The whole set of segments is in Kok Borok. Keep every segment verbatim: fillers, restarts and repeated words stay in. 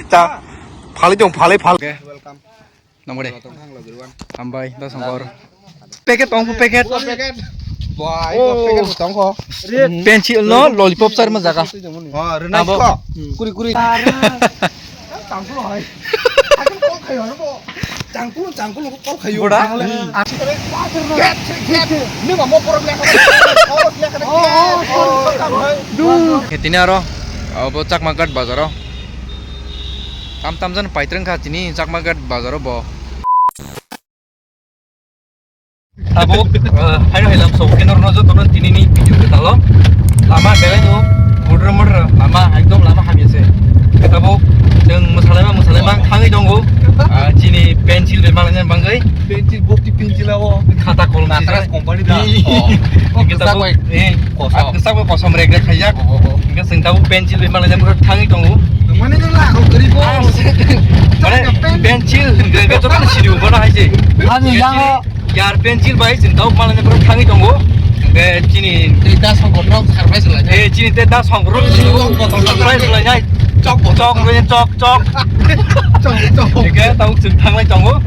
Ta, phalwi tong, phalwi, phalwi. Welcome. Namo de. Hambai, da songkor. Packet tong, packet. Packet. Wah, oh, packet tong ko. Pencil no, lollipop sar ma jaga. Oh, renai ko. Kuri, kuri. Changkulu, changkulu kok kol khayo. Boda? Get, get. Nima mo problem. Oh, oh, sorry. Tini aro, abo Chakma Ghat bazaro. Tam tam jan paitreng kha tini Chakma Ghat bazaro bo. Tabuk, eh, haino hailam sok, khe norno jotono tinini video kwtalo. Lama belai no, mudra mudra, lama, ekdom lama hamya se. Tabuk, chwng mwsalaima, mwsalaima thangwi tongo. Ah, chini pencil bai malaina bagwi. Pencil, bokti pencil abo. Khata kolom Natras sijak. Company da. Ih. Oh. Hingke tabuk, eh, kosom. Ah, kwchak bai kosom rek rek khaijak. Oh, oh, oh. Hingke chwng tabuk pencil bai malaina bagwi thangwi tongo. Mane no la, oh, garibo. Ah, mane pencil, hingke jotono siri bono hai se. Ani yango. Yar pencil bai chwng tabuk malaina bagwi thangwi tongo. Hingke chini tei da songkor nok surprise lai. Eh, chini tei da songkor nok surprise lai nai. Chok, chok, chok, chok. Chok, chok. Hingke tabuk chwng thanglai tongo.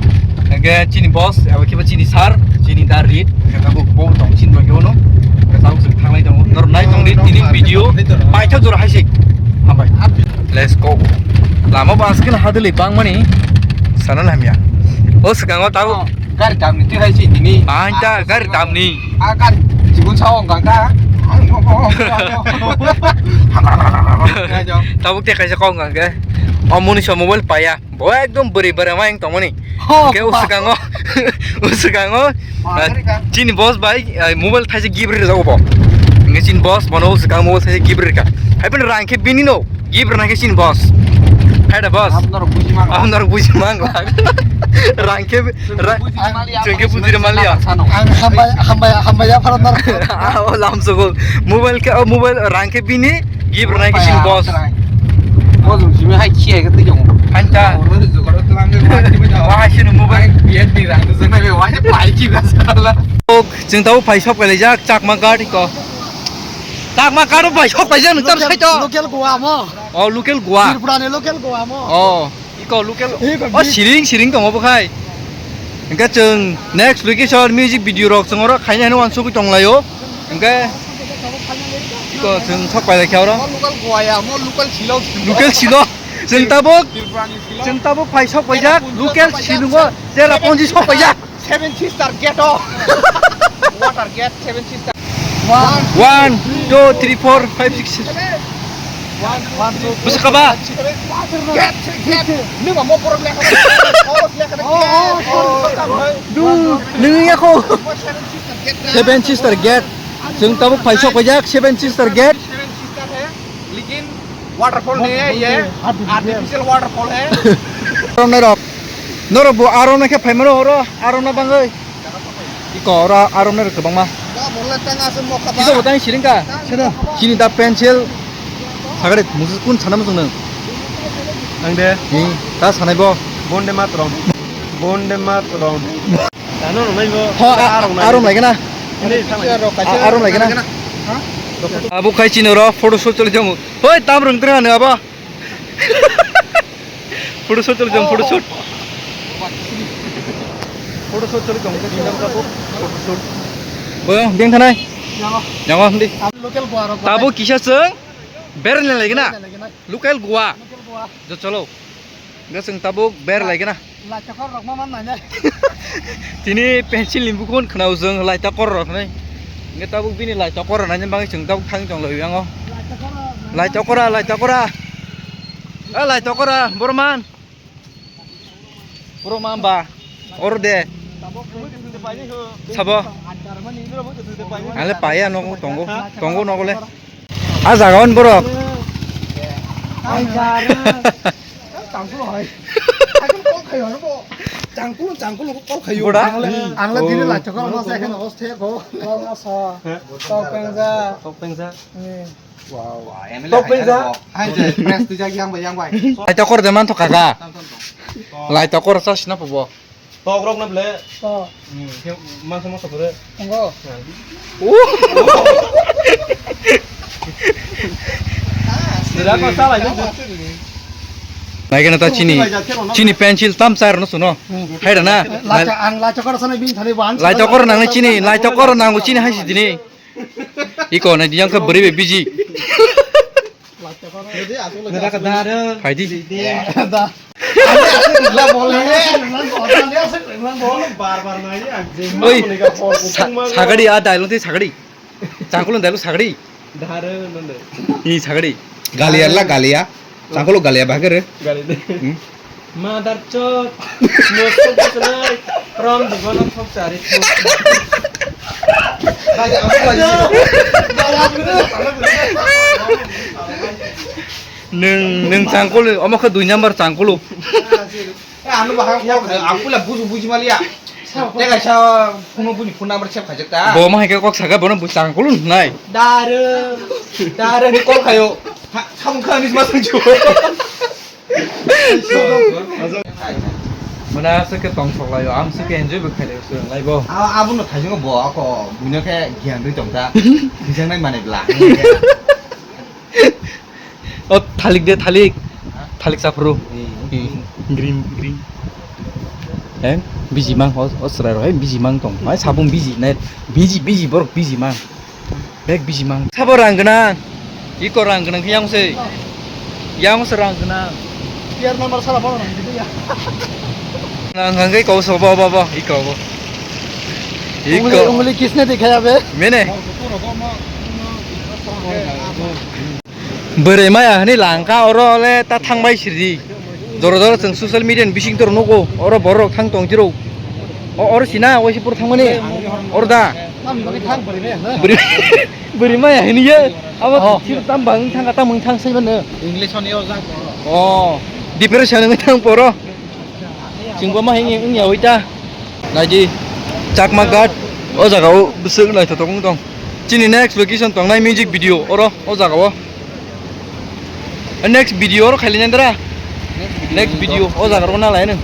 Hingke chini boss, abo khe bo chini sir, chini da read. Hingke tabuk bo tong chini bagwi ono. Hingke tabuk chwng thanglai tongo. Norok nai tong di tini video. Paitha jora hai se. Hambai. Let's go. Lama bo askil hadili bangmani sana hamya. O swkango tabuk. Gari damni twi hai se tini. Ain ta gari damni. A gari jibun sa ong kang ka. Tabuk te kaisa kong kang ke. O muni so mobile paya. Bo ekdom bwrwi bwrwi ma eng tongmani. Ho, ke ba. Uswkango, uswkango, ah, gari ka. Chini boss bai, ah, mobile thaisa gift rijak bo. Nge chini boss bono uswkang mobile thaisa gift rika. Hai pun rang khe bini no. Gift rwna khe chini boss. Hai da boss. Abnorok buji mang. Abnorok buji mang. Rang khe, ra-, chwng khe buji rw maliya. Ang hambai, hambai, hambai ya pharan nar. Ah, o lamsogo. Mobile khe, o mobile rang khe bini, gift rwna khe chini boss. Boss simi hai khiya khe twi jong. Hanta. Wah, sini mobile. Biar di rang tu sana be wah pai ki ba sala. Ok, chwng tau phai sok kalaijak, Chakma Ghat ko. Chakma Ghat phai sok kalaijak, nang tam sai to. Local Goa mo. Oh, local Goa. Tripura ni local Goa mo. Oh, iko local. Iko oh, bi- siring, siring tongo bo khai. Hingke chwng next location music video rok chwng oro khaina hino wansugwi tonglaio. Hingke iko chwng sok pailai khe oro. Mo local Goa ya, mo local silo. Local silo. Chwng tabuk, Tripura ni silo. Chwng tabuk phai sok paijak, local silingo, jera ponji sok paijak. Seven Sister Gate o. Water Gate, Seven Sister. One, two, three, four, five, six, seven. One, one, two, three, four, five, six, seven. Gate, gate. Nima mo problem. Oh, oh, sorry. Nung ya ko. Seven Sister Gate. Chwng tabuk phai sok paijak, Seven Sister Gate. Seven Sister hai. Lekin waterfall nahi hai ye, artificial waterfall hai. Norok, norok bo aro naikhe phaimano oro, aro na bangwi. Iko oro aro na kwbangma. Iko bo tang siring ka. Sino. Chini da pencil. Sagare musu kun sana musu nang. Ang de. Ni ta sanai bo. Bonde matrom. Bonde matrom. Ano no nai bo. Ho, a-, aro nai gana. Ini sana. A-, aro nai gana. Abo khai chini oro photo shoot choli jamu. Hoi, tam rwng twnga nw abo. Photo shoot choli jong, photo shoot. Photo shoot choli jong, photo shoot. Boyo, beng thanai. Yango, hindi. Local Goa rok. Tabo kisa chwng berna lagi na. Berna lagi na. Local Goa. Local Goa. Jo cholo. Hingke chwng tabuk ber lai gana. Lai chakor rok ma man nai nai. Tini pencil ni bukhuk khwnao chwng lai chakor rok hinwi. Hingke tabuk bini lai chakor rok naina bagwi chwng tabuk thang tong lai yango. Lai chakor rok. Lai chakora, lai chakora. A lai chakora, borman. Borman ba. Oro de. Sabo. Ale paya nogo tongo. Tongo nogo le. A jaga on borok. Changkulo hai. Changkulo, changkulo kok khayo. Boda? Ang le, ang le tini lai chakor ma sa khe no host he ko. Kok ma sa. Kok pengja. Kok pengja. Ni. Wow. Kok pengja. Hai je, press tu jagi yang bai, yang bai. Ai chakor de man to kaka. Lai chakor sa sina pobo. Tok rok na ble. Tok. Hmm, khe masa masa pore. Tongo. Hmm. Oh. Naikena ta chini, chini pencil tam chai rwno suno. Hai da na. Lacha, ang lacha kor sana bini thani wan. Laitokor nang chini, laitokor nang chini hai si dini. Iko na yang khe bwrwi bai biji. Phaidi. Da. Oi, sa-, sagadi a dialogue tei sagadi. Changkulo dialogue sagadi. Daro nono. I sagadi. Galia la galia. Changkulo galia bagere. Gali de. Hmm. Mother chod. Mosok bwswnai. Rom dibono thok chari. Nwng, nwng changkulo, omo khe dui number changkulo. Eh, ano bahai kok, ang pula buju buji malia. Tega sa phone buji phone number save khaijak ta. Bo ma hai kok saka bono bu changkulo nai. Daro, daro ni kok khayo. Ha, samung kha ni ma sungju. Mana se ke tong sok layo, am se ke enjoy bo khailai so lai bo. A, abono thaisingo bo ako buino khe giyan ri tong ta. Bijang nai mane bla. O thalik de thalik. Ha? Thalik saphuru. Hmm. Hmm. Green, green. Eh, biji mang o, o chwrai rok hai biji mang tong. Hai sabung biji nai. Biji, biji borok biji mang. Bek biji mang. Sabo rang gwnang. Iko rang gwnang khe yang se. Yang se rang gwnang. Pier number sara bono nang gitu ya. Nang hangge kau so bo bo bo. Iko bo. Ungli, iko. Ungli kisne dikhaya be. Mene. Bwrwi maya hwnwi langkha oro le ta thangbai sirdi. Jora jora chwng social media ni bising toro nugo. Oro borok thang tong jiro. O oro sina waisi pur thangmani. Oro da. Bwrwi, bwrwi maya hwnwi ye. Abo sir tam bang thang ka tam thang sai mano. English hwnwi o jak. Oh. Depression wngwi thang poro. Chwngbo ma hini wngya oi ta. Naidi Chakma Ghat o jaga o bwswk naithothok wng tong. Chini next location tongnai music video oro o jaga o. Next video oro khailai nandra. Next video o jaga ro nalai nang.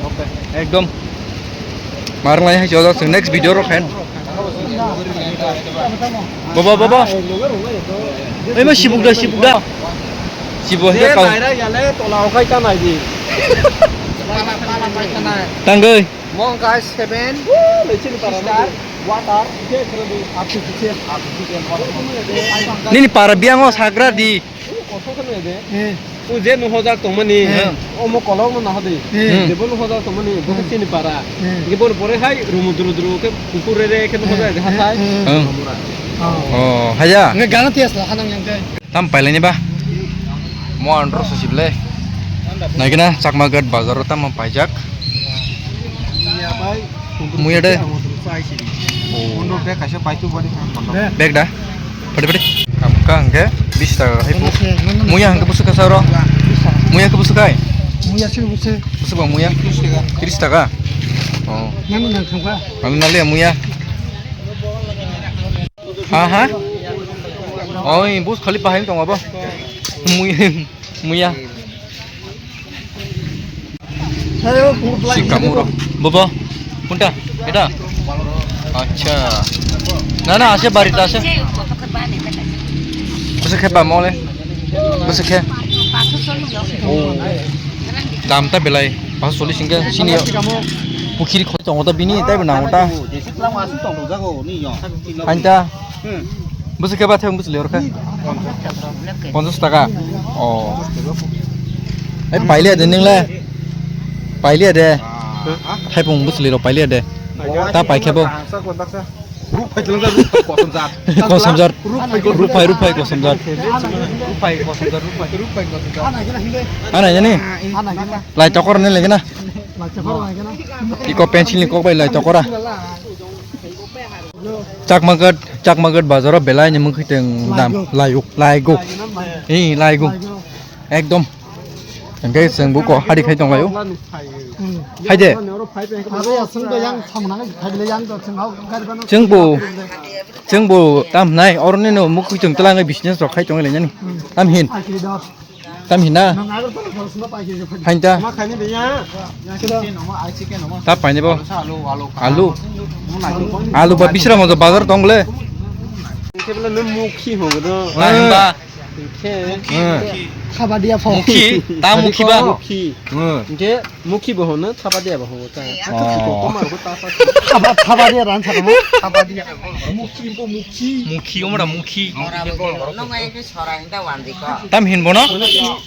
Ekdom. Marlai hai o jaga next video ro khain. Baba, baba. Ema sibuk da, sibuk da. Sibuk hai kau. Naira yale tola okai ta nai di. Tangoi. Mong guys seven. Sister, water. Nini para biang o sagra di. Kosok khe nai de. Eh. O je no hojak tongmani. Eh. Omo kolok no naha de. Eh. Jebo no hojak tongmani, bo khe chini para. Eh. Hingke boni pore hai rumu duru duru khe kukur re re khe no hojak de hasai. Eh. Ang. Oh, haya. Nge gana tias la hanang yang kai. Tam pailai ni ba. Mo andro sosib le. Naikena Chakma Ghat bazar o tamo paijak. Muya de. Oh. Bag da. Pati pati. Kam ka hingke bis taka hai bu. Muya hingke busuk kasa ro. Muya ke busuk kai. Muya sini busuk. Busuk bang muya. Tris taka. Oh. Nang nang thangka. Ang naliya muya. Ha ha. Oi bus khali pahing tong abo. Muya. Muya. Sikamura. Bobo. Kunta? Eta? Acha. Na na, ase bari ta ase. Bwswk khe ba mole? Bwswk khe? Oh. Dam ta belai. Paso solis hingke sini. Pukhiri khoi tongo ta bini, tei bo nango ta. Hain ta. Bwswk khe ba thayung bwswk le orkha? Ponchas taka? Oh. Ai, pailiya de nwngle. Pailiya de. Thaipung bwswk le rok pailiya de. Ta paikhe bo. Kosom jar. Rupai, rupai kosom jar. Rupai kosom jar, rupai. Ana jani? Lai tokor ne lengena. Iko pencil ni kok bai lai tokora. Chakma Ghat, Chakma Ghat bazaro belai ni mungkhi teng dam. Laiguk. Laiguk, laiguk. Laiguk. Hi, laiguk. Ekdom. Hingke chwng buko hari khai tong laio. Hmm. Hai de. Aro ya, chwng do yang samna khai bile yang do chwng hau gari bano. Chwng bo, chwng bo tam nai, oroni no mukhui tong tela ngai business rok khai tong lai nani. Hmm. Tam hin. Tam hin na. Nang agar pala pala sunda pai kiri. Hain ta. Ma khai ni de ya. Ta pai ni bo. Alu, alu. Alu. Alu ba bisra mo bazar tong le. Kebla no mukhi ho do. Na hin ba. Khe Hwng. Khabadia pho. Mukhi, ta mukhi ba? Mukhi. Hwng. Hingke mukhi bo hono, thabadia bo hono ta. Oh. Thaba-, thabadia ran sakamo. Thabadia. Mukhi bo mukhi. Mukhi, omora mukhi. Tam hin bono?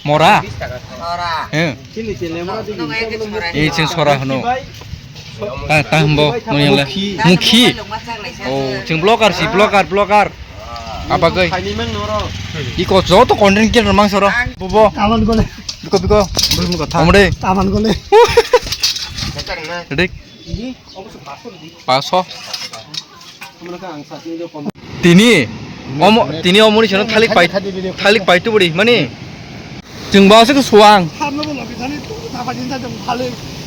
Mora. Sora. He. Chini chele mora di. Ei ching sora hono. Ta, ta himbo, muni le. Mukhi. Oh, chwng vlogger si, vlogger, vlogger. Abagwi. Iko joto content creator mang soro. Bobo. Taman gole. Biko, biko. Biko, biko, tha. Omre. Taman gole. Ready? Paso. Tini, omo, tini omoni sino thalik pai, thalik pai tu budi, mani. Chwng ba aswk swang.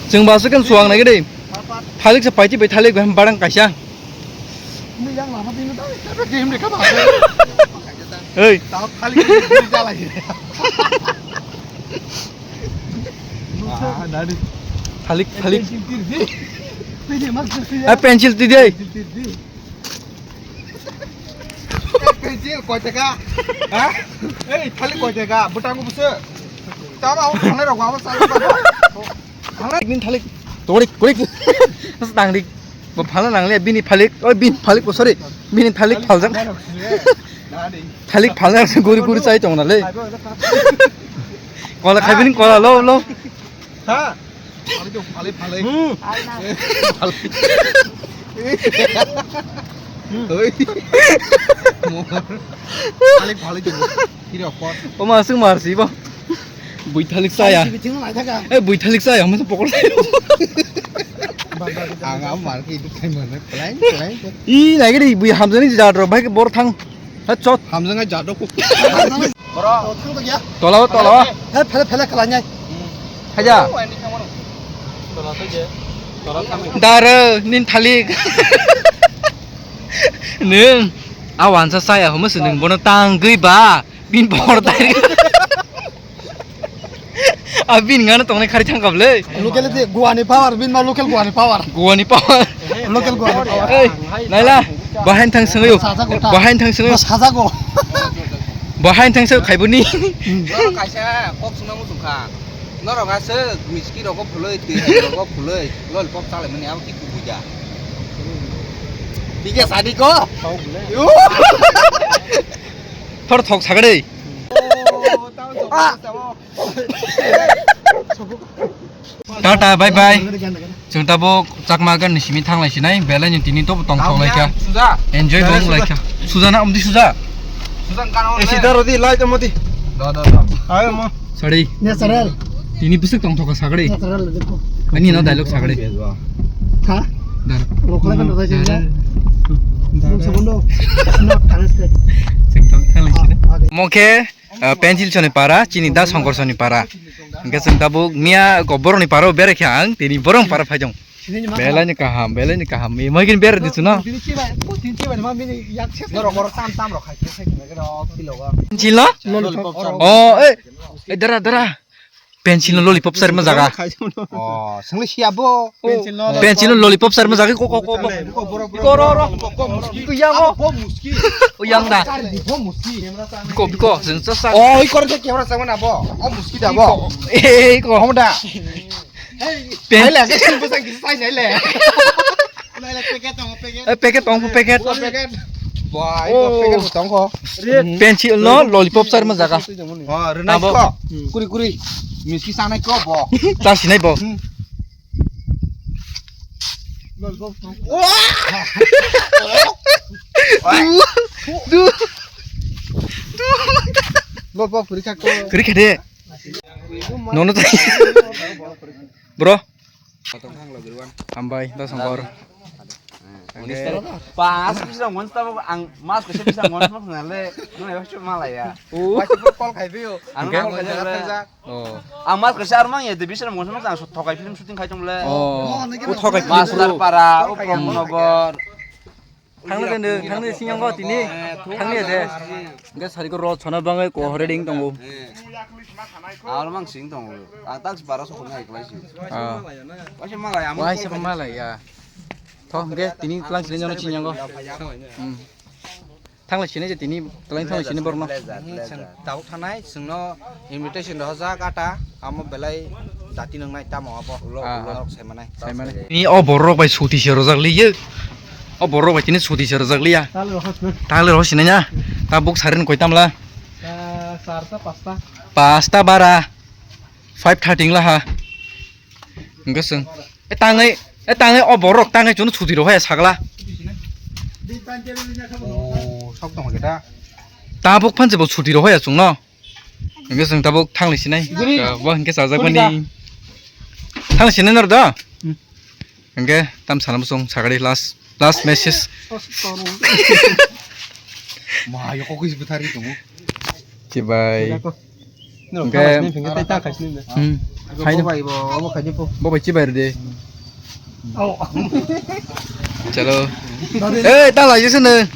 Chwng ba aswk swang nai gede. Thalik se paiti bai thalik bai barang kaisa. Ei. Thalik, thalik. Eh, pencil twi de. Pencil koi taka? Ha? Ei, thalik koi taka? Bwtango bwswk. Tamo ang thangnai rok abo sal. Thalik nin thalik. Torik, torik. Tangrik. Bo phalna nangle bini phalik. Oi, bini phalik, oh, sorry. Bini thalik phaljak. Thalik phaljak guri guri chai tong nale. Kola khaibini kola lo lo. Ha? Phalai do, phalai, phalai. Hmm. Phalai. Oi. Phalai, phalai do. Kiri apot. Oma aswk marsi bo. Buithalik saya. Biting lai thaka. Eh, buithalik saya, masa pokol saya. Ang am mar ki duk khai mana. Phalai, phalai. I, lagi di, bui hamjani jadro, bhai ke bor thang. Ha, chot. Hamjanga jadok. Boro. Tola, tola. He, phele, phele kala nyai. Haja. Daro, nin thalik. Nung. Awansa saya, homo se nung bono tang gui ba. Bin bor dai. Abin ngano tongnai khari thang kap le. Local de Goa ni power, bin ma local Goa ni power. Goa ni power. Local Goa ni power. Ei, naila. Bahain thang sengyo. Sajago ta. Bahain thang sengyo. Sajago. Bahain thang sengyo khaibuni. Norok kaisa kok sungna muchung kha. Norok aswk miski rokgo phuloi, twi hai rokgo phuloi, lollipop chalai mani abo ki kubuja. Thik ase, adi ko. Thor thok sagade. Tata, bye bye. Chwng tabuk chakma gan ni simi thanglai sinai, belai ni tini tobo tong thok lai kha. Suja. Enjoy bo wng lai kha. Suja na, omdi suja. Suja kan. Eh, sida rodi, lai tamo di. Da, da, da. Ayo mo. Sorry. Natural. Tini bwswk tong thok kha sagri. Natural, dekho. Ani no dialogue sagri. Ha? Dar. Rokla kan rokla sini. Dar. Sebelum. Not tanis ke. Chwng tong thanglai sinai. Ah, oke. Mo khe, ah, pencil soni para, chini da songkor soni para. Hingke chwng tabuk miya ko borokni paro berai khe ang tini borok para phaijong. Belai ni kaham, belai ni kaham. Mai gini berai di chuno. Norok borok tam tam rok khai khe sai khe rok philo go. Pencil no? Lollipop. Oh, eh, eh, dara, dara. Pencil no lollipop sar ma jaga. Oh, sengli siya bo. Pencil no lollipop sar ma jaga ko, ko, ko, bo. Ko, ro, ro. Ko, ko, muski. Ko yang o. Bo muski. O yang da. Bo muski. Biko, biko, sensor sa. Oh, i kor ke camera sa mana bo. O muski da bo. Eh, iko. Hom da. Pen- Hai le, ke sing besang kisa sai nai le. Eh, packet tong, packet. Buka packet. Wah, itu packet tong ko. Pencil no lollipop sar ma jaga. Oh, renai ko. Kuri, kuri. Miski sanai ko bo. Tar sinai bo. Wah. Lollipop kuri kha ko. Kuri kha de. Nono tai. Bro. Hambai, da songkor. Pas bisa ngon sta ang mas ko bisa ngon mas na le no ya cuma malaya. Pas ko call khai bio. Ang call khai ja. Oh. Ang mas ko sar mang ya de bisa ngon mas ang thokai film shooting khai tong le. Oh. U thokai Master para, u Pramnogor. Thangna de, thangna de sinyango tini. Thangna de. Hingke sari ko rot sona bangai ko hore ding tongo. Ar mang sing tongo. Ang tak bara so khonai klai si. Ah. Wai se malai amo. Wai se malai ya. Tho hingke tini klang sini jono sinyango. Hmm. Thanglai sinai je tini, tlanwi thanglai sinai borokno. Pleasure, pleasure. Chwng tabuk thangnai, chwngno invitation rohorjak ata, amo belai dati nwngnai tamo abo. Ah, ah. Norok saimanai. Saimanai. Ni o borok bai suti se rojak liye. O borok bai tini suti se rojak liya. Tale rohor sinai. Tale rohor sinai ya. Tabuk sarin koi tamla. Ah, charta, pasta. Pasta bara. Five thirty wngla ha. Hwnkhe chwng. E tangnai, e tangnai o borok tangnai chwngno suti rohor ya sagla. Oh, sok tong khe da. Tabuk phan se bo suti rohor ya chwngno. Hwnkhe chwng tabuk thanglai sinai. Guri. Bo hwnkhe chajak mani. Thanglai sinai nor da? Hmm. Hwnkhe tam sana bosong sagari last, last message. Ma, yoko kuis bethari tongo. Chibai. Nang hwnkhe thanglai sinai hwnkhe tei ta khai sinai. Hmm. Bo bai bo, obo khai di po. Bo bai chibai rwdi. Oh. Chalo. Eh, ta lai jese ne.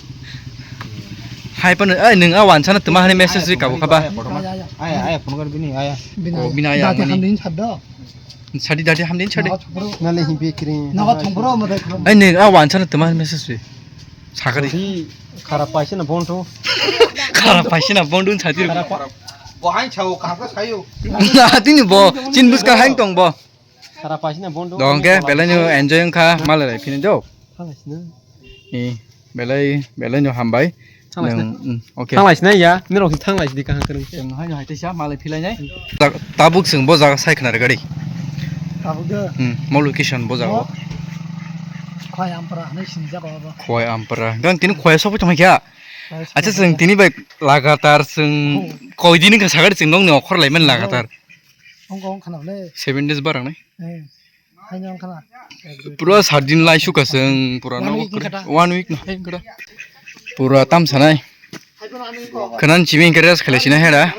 Hai pano, eh, nwng a wansana tuma hani message ri kabo khaba. Aya, aya, phone kar bini, aya. Bini aya. Oh, bini aya, dati mani. Hamdin saddo. Sadi dati hamdin sadi. Nale hi bekri. Naga thongpro mo dai khro. Ai nwng a wansana tuma hani message ri. Sakari. Khara paisina bonto. Khara paisina bonto sadi. Bo hai chao, kaka sayo. Na tini bo, chin buska hai tong bo. Sara paisina bondo. Dongke belai no enjoy wngkha malai lai phini do. Thanglai sina. Ni belai, belai no hambai. Thanglai sina. Nwng, mm, okay. Thanglai sina ya, nirok thanglai sidi kaham kwrwng. Nwng haino hai teisa malai philai nai. Ta-, tabuk chwng bo jaga sai khna gari. Tabuk de. Hmm, mo location bo jaga. Mo? Khwai Ampara hinwi sinijak o bo. Khwai Ampara. Gang tini khwai sokoi tongkha. Khwai sokoi tongkha. Acha chwng tini bai lagatar chwng koi dini ka sagari chwng nokni okhor lai man lagatar. Ongko ongkhana le. Seven days barang nai. Eh, haino ongkhana. Pura sat din lai suka seng pura. One no week wngkha da. One week no hai wngkha da. Pura tam sanai. Khanan chimi kare jas khale sina hera.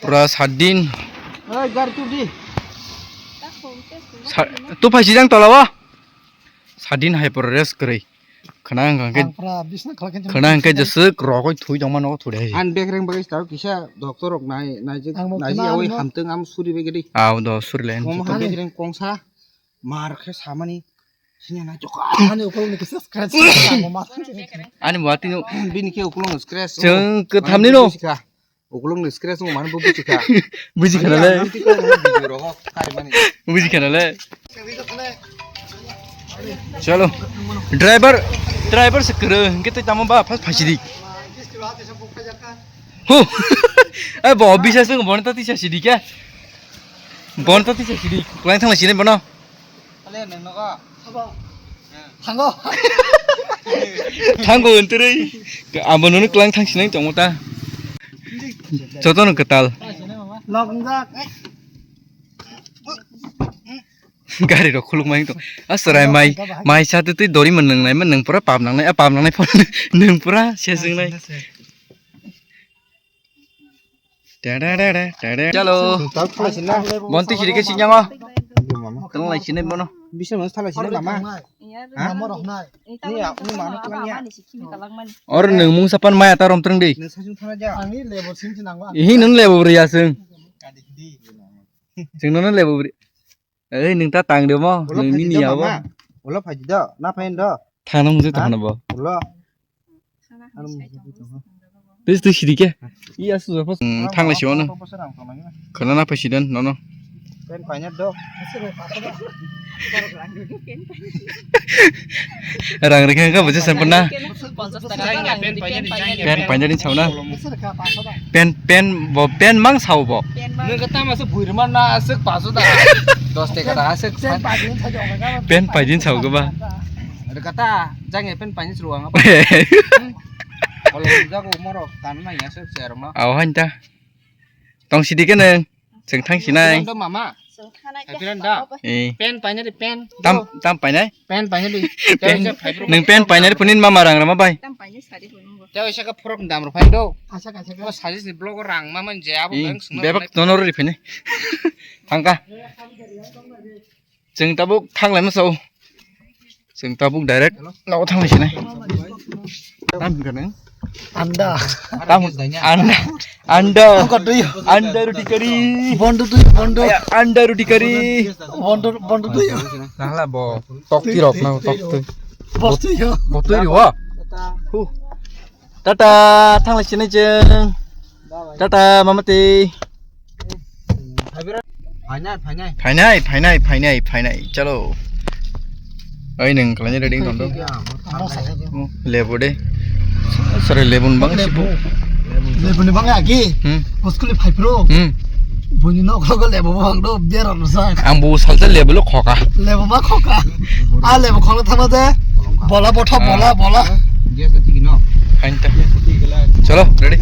Pura sat din. Oi, gar tu di. Sa-, tu phai sidang tola wa. Sat din hai pura rest kwrwi. Khwna hwnkha khe, ang pura bisna khlai khe khwna hwnkhe jeswk rogwi thwi tongma nogo thudi hai. Ang bekreng bagwi tao kisa doctor rok nai, naijak, ang naijak yawi hamtwng am suri bai gedi. Aw do suri lai. Omo ha bekreng kongsa mar khe samani sini nai jokha. Ani ukulung ni kisa scratch. Ani buati no. Bini khe ukulung scratch. Chwng kwthamni no. Ukulung ni scratch wng mano bo buji kha. Buji kha nale. Ani ang twi khe video rogo kari mani. Buji kha nale. Chalo. Driver, driver se kwrwi hwnkhe tei tamo ba phas phaisidi. Hu. Ai bo bisa se bon ta tisa sidi khe. Bon ta tisa sidi. Kwlai thangla sini bono. Thango. Thango enterei. Abo nono klang thang sinai tongmo ta. Jotono kwtal. Lok wngjak. Gari rok khuluk mai tong. Asrai mai, mai sa twi dori man nang nai man nang pura pap nang nai, a pap nang nai phone nang pura sesing nai. Chalo. Bonti siri ke sinyango. Tang lai sinai bono. Bisa mas thalai sinai mama. Ha? Ni ya, ni mama tlang ya. Or nung mung sapan maya ta rom treng di. Nung sasung thala ja. Ihi nun lebo bri asung. Sing nun lebo bri. Eh, nung ta tang de mo. Nung nini ya bo. Ulo phaji do, na phain do. Thana mung se thana bo. Ulo. Tei tei sidi khe. Iya su jopo. Hmm, thanglai siwano. Khana na president nono. Pen paina do. Rang rikhe ka baje sampai na. Pen paina din sauna. Pen pen bo pen mang sao bo. Nung kata masuk buirman na asuk pasu da. Dos teka da asuk. Pen paidin sao ke ba. Ada kata jang ya pen paina suruh ang apa? Kalau jago morok tanah ya sep serong no. Aw hanta. Tong sidi kene. Seng thang sinai. Mama. Hai piran da. Eh. Pen paina di pen. Tam tam painai. Pen paina di. Pen. Nung pen painai punin mama rang rama bai. Tei waisa ka phorok dam rok phai do. Kaisa kaisa ka. O sajis ni blog o rang ma man je abo. Bebak tono ri phai ne. Thangka. Chwng tabuk thanglai ma sao. Chwng tabuk direct nogo thanglai sinai. Tam hingka nang. Anda. Tam anda. Anda. Angkot tuyo. Anda roti kari. Bondo tuyo bondo. Anda roti kari. Bondo bondo tuyo. Nahla bo. Tok tirok na tok tu. Botwi yo. Botwi ri wa. Hu. Tata, thanglai sinai chwng. Tata, Mamati. Phainai, phainai. Phainai, phainai, phainai, phainai. Chalo. Oi, nang kalanya ready tong do. Lebu de. Sare lebu bang sibu. Lebu ni bang agi. Hmm. School ni phai pro. Hmm. Buni nok logo lebu bang do biar sak. Ang bu salta lebu lo khoka. Lebu ma khoka. A lebu kholo thama de. Bola botha bola bola. Chalo, ready.